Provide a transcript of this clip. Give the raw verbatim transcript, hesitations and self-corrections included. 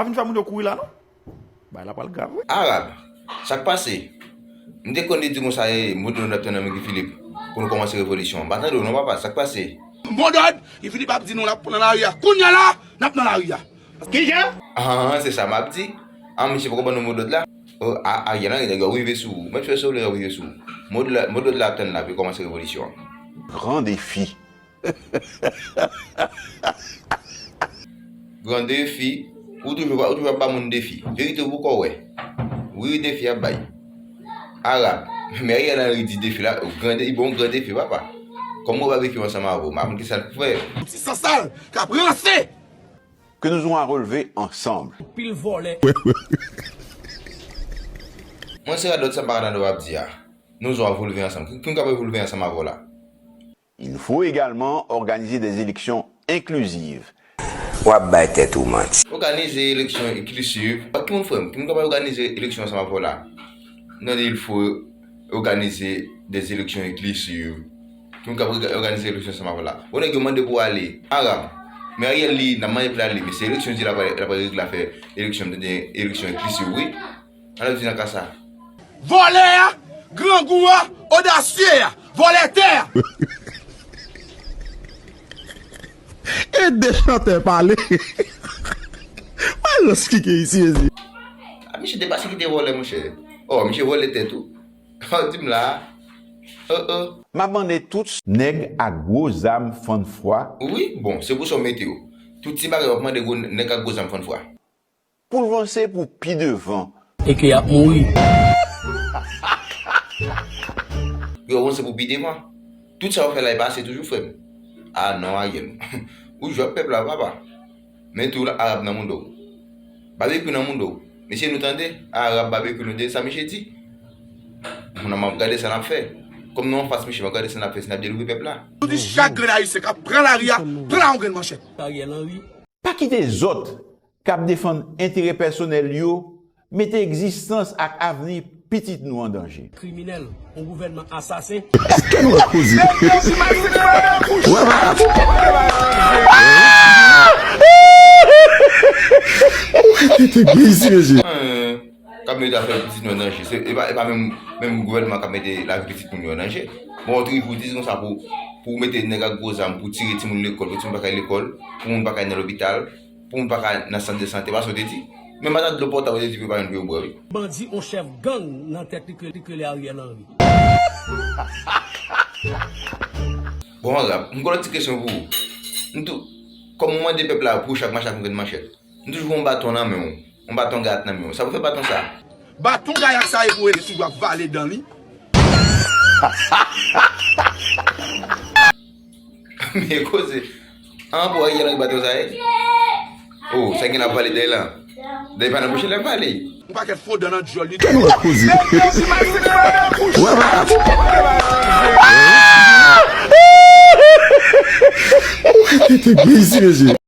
Pa vin fè moun yo kouri la non. Bagay la pral grav wi. Arab, sa k pase? M te konn li di konsa, e, mo dòd la ap tann nan men Guy Philippe pou nou kòmanse revolisyon an. M pa tande w non papa, sa k pase? Mo dòd, Guy Philippe ap di nou l ap nan lari a. Kounye a la, n ap nan lari a. Kijan? Ah, se sa m ap di. Ah, misye poko ban nou mo dòd la. Oh, a, Ariel Henry, nèg yo rive sou ou. Mèt fè solo yo rive sou ou. Mo dòd la, mo dòd la ap tann la pou yo kòmanse revolisyon an. Gran defi. Gran defi. Ou toujou, ou toujou ap ba moun defi. Verite ou poko wè. Wi, wi, defi ap bay. Arab. Men Ariel Henry di defi la, gran de, li bon gran defi, papa. Kòm mwen pa viv ansanm avè w, m pa konn kisa l pou fè. Ti sansal k ap ranse. Que nous aurons à relever ensemble. Pil vòlè. Mwen se radòt sa m pa ka tande w ap di a. Nou zò ap relve ansanm. Ki, ki m ka relve ansanm avè w la? Il nous faut également organiser des élections inclusives. W ap bay tèt ou manti. Òganize eleksyon enklisiv. Ak ki moun frè m? Ki moun k ap òganize eleksyon ansanm avè w la? Non, il faut organiser des élections inclusives. Ki moun k ap òganize eleksyon ansanm avè w la? Bon, nèg yo mande pou w ale. Arab. Men Ariel li, n ap mande pou l ale. Men se eleksyon di l ap, l ap regle afè eleksyon, m tande eleksyon enklisiv, wi. Ann ap di nan ka sa. Vòlè a, grangou a, odasye a, vòlè tè a. E de chantè pale. Mwen lòs kike isi, ezi. A, misye te pase kite vòlè, monchè. Oh, misye vòlè tèt ou. Oh, di m la. Oh, oh. M ap mande tout nèg ak gwo zam fann fwa. Wi, bon, se pou sa w mete yo. Tout ti bagay w ap mande gwo nèg ak gwo zam fann fwa. Pou l vanse pou pi devan. E ke y ap mouri. Yo, bon, se pou pi devan. Tout sa yo fè la, e pase toujou, frè m. Ah non, Ariel. Ou jwe ak pèp la, papa. Men tou, Arab nan mouda w. Babekyou nan mouda w. Mesye, nou tande? Arab, Babekyou, nou tande sa misye di? Moun nan, m ap gade sa n ap fè. Kòm nou anfas misye, m ap gade sa n ap fè, si n ap delivre pèp la. Nou di chak grenn Ayisyen k ap pran lari a, pran yon grenn manchèt. Ariel Henry. Pa kite zòt k ap defann enterè pèsonèl yo mete egzistans ak avni pitit nou an danje. Kriminèl, yon gouvènman asasen. Èske nou wè koze? Wè, wè. Ou ka kite gen isi, mesye. K ap mete afè pitit nou an danje. Se, e pa, e pa menm, menm gouvènman k ap mete lavi pitit moun yo an danje. Bon, ou te rive pou di konsa pou, pou mete nèg ak gwo zam, pou tire timoun lekòl, pou timoun pa ka al lekòl, pou moun pa ka al nan lopital, pou moun pa ka al nan sant de sante, pa sa w te di? Menm matant dlo pòtab ou te di pou yo pa jwenn pou yo bwè, wi. Bandi, yon chèf gang nan tèt li ke, li ke le Ariel Henry. Bon, Arab, m gon lòt ti kesyon pou ou. M tou, kòm ou mande pèp la pou chak mache ak yon grenn manchèt. M toujou gen yon baton nan men w. Yon baton gayat nan men w. Sa pou fè baton sa? Baton gayat sa e pou rete toujou ap vale dan li. Men koze. An pou Ariel Henry baton sa ye? Oh, sa gen la vale dèyè la. Dèyè pa nan bouch li ap vale. Yon pakèt fo dan nan dyòl li. Kè nou ap koze. Wè, wè. Ou ka kite gen isi, mesye.